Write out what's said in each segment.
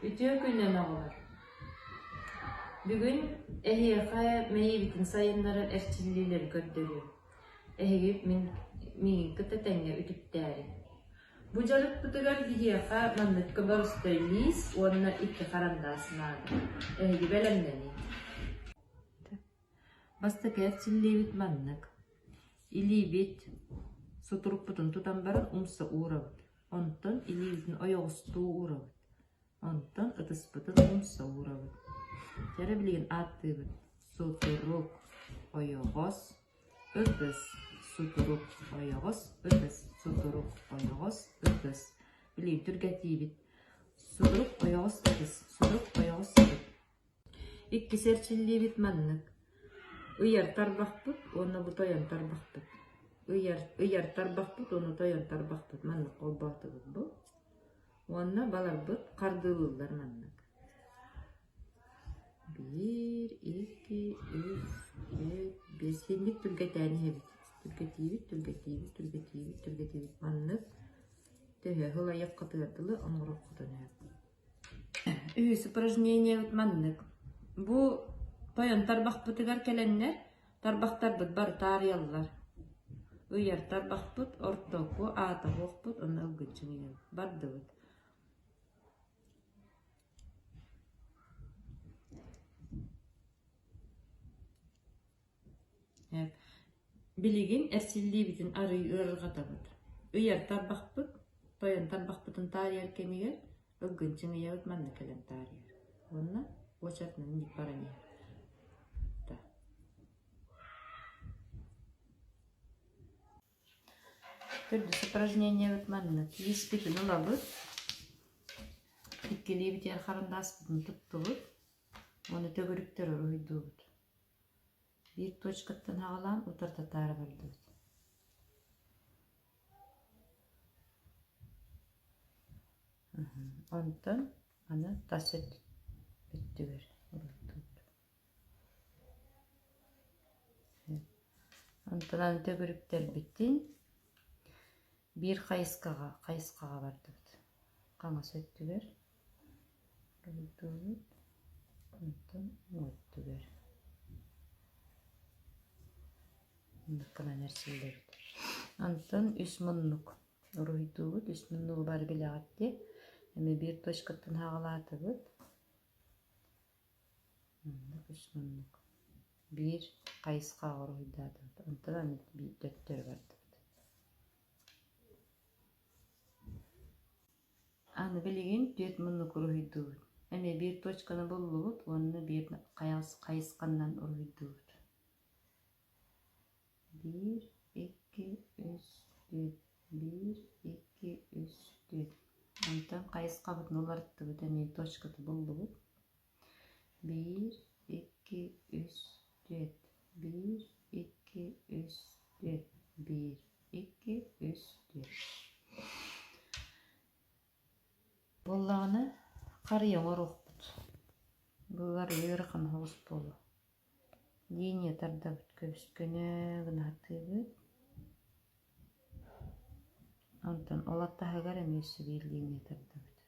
Үтүө күнүнэн оҕолор! Бүгүн эһиэхэ мэйиибитин сайыннарар эрчиллиилэри көрдөрүөм. Эһиги мин миигин кытта тэҥҥэ үтүктээриҥ. Бу дьарыкпытыгар биһиэхэ манныкка боростой лиис уонна икки харандаас наада. Эһиги бэлэмнэниҥ. Бастакы эрчиллиибит маннык. Илиибит сутурукпутун тутан баран умса уурабыт. Онтон илиибитин ойоҕостуу уурабыт. Онтон ытыспытын умса уурабыт. Дьэ билигин ааттыыбыт: сутурук, ойоҕос, ытыс, сутурук, ойоҕос, ытыс, сутурук, ойоҕос, ытыс. Билигин түргэтиибит: сутурук, ойоҕос, ытыс, сутурук, ойоҕос, ытыс. Иккис эрчиллиибит маннык: ыйар тарбахпыт уонна бу тойон тарбахпыт. Ыйар, ыйар тарбахпыт уонна тойон тарбахпыт маннык холбоотубут бу. Уонна баларбыт хардыылыыллар маннык. Биир, икки, үс, түөрт, биэс. Итинник түргэтээн иһэбит. Түргэтиибит, түргэтиибит, түргэтиибит, түргэтиибит. Маннык төһө сылайыаххытыгар дылы оҥоруоххутун сөп. Үһүс упражнениебыт маннык. Бу тойон тарбахпытыгар кэлэннэр тарбахтарбыт бары таарыйаллар. Ыйар тарбахпыт, ортоку, аата суохпут уонна ылгыччын ыйабыт. Бардыбыт. Билигин эрчиллиибитин арыый ыарырҕатабыт. Ыйар тарбахпыт, тойон тарбахпытын таарыйар кэмигэр ылгынчыҥ ыйабыт манна кэлэн таарыйар. Уонна уочаратынан инник баран иһэр. Төрдүс упражнениебыт маннык. Лиспитин ылабыт, иккилиибитигэр харандааспытын туттубут уонна төгүрүктэр уруһуйдуубут. Биир точкаттан аҕалаан утарытатаары бардыбыт. Онтон аны тас өттүгэр уруттубут. Онтон аны төгүрүктэрбитин биир хайысхаҕа хайысхаҕа бардыбыт. Хаҥас өттүгэр Уруһуйдуубут, онтон уҥа өттүгэр оннук гынан эрчиллэбит. Онтон үс муннук уруһуйдуубут, үс муннугу бары билэҕит дии. Эмиэ биир точкаттан саҕалаатыбыт. Оннук үс муннук. Биир хайысхаҕа уруһуйдаатыбыт. Онтон аны биир төттөрү бардыбыт. Аны билигин түөрт муннук уруһуйдуубут. Эмиэ биир точканы буллубут уонна биир хайысханнан уруһуйдуубут. Биир, икки, үс, түөрт. Биир, икки, үс, түөрт. Онтон хайысхабытын уларыттыбыт, эмиэ точканы буллубут. Биир, икки, үс, түөрт. Биир, икки, үс, түөрт. Биир, икки, үс, түөрт. Буоллаҕына харыйа оҥоруохпут. Быар ыарахан соҕус буолуо. Линия тардабыт көбүс-көнө гына сатыыбыт. Онтон ол аттаһыгар эмиэ өссө биир линия тардабыт.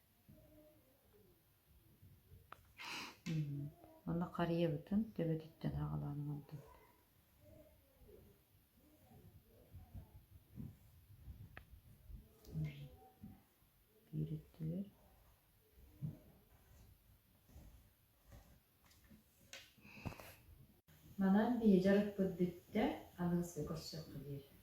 Онно харыйабытын төбөтүттэн саҕалаан оҥордубут. Биир өттүгэр Манан биһи дьарыкпыт бүттэ, аныгыска көрсүөххэ диэри.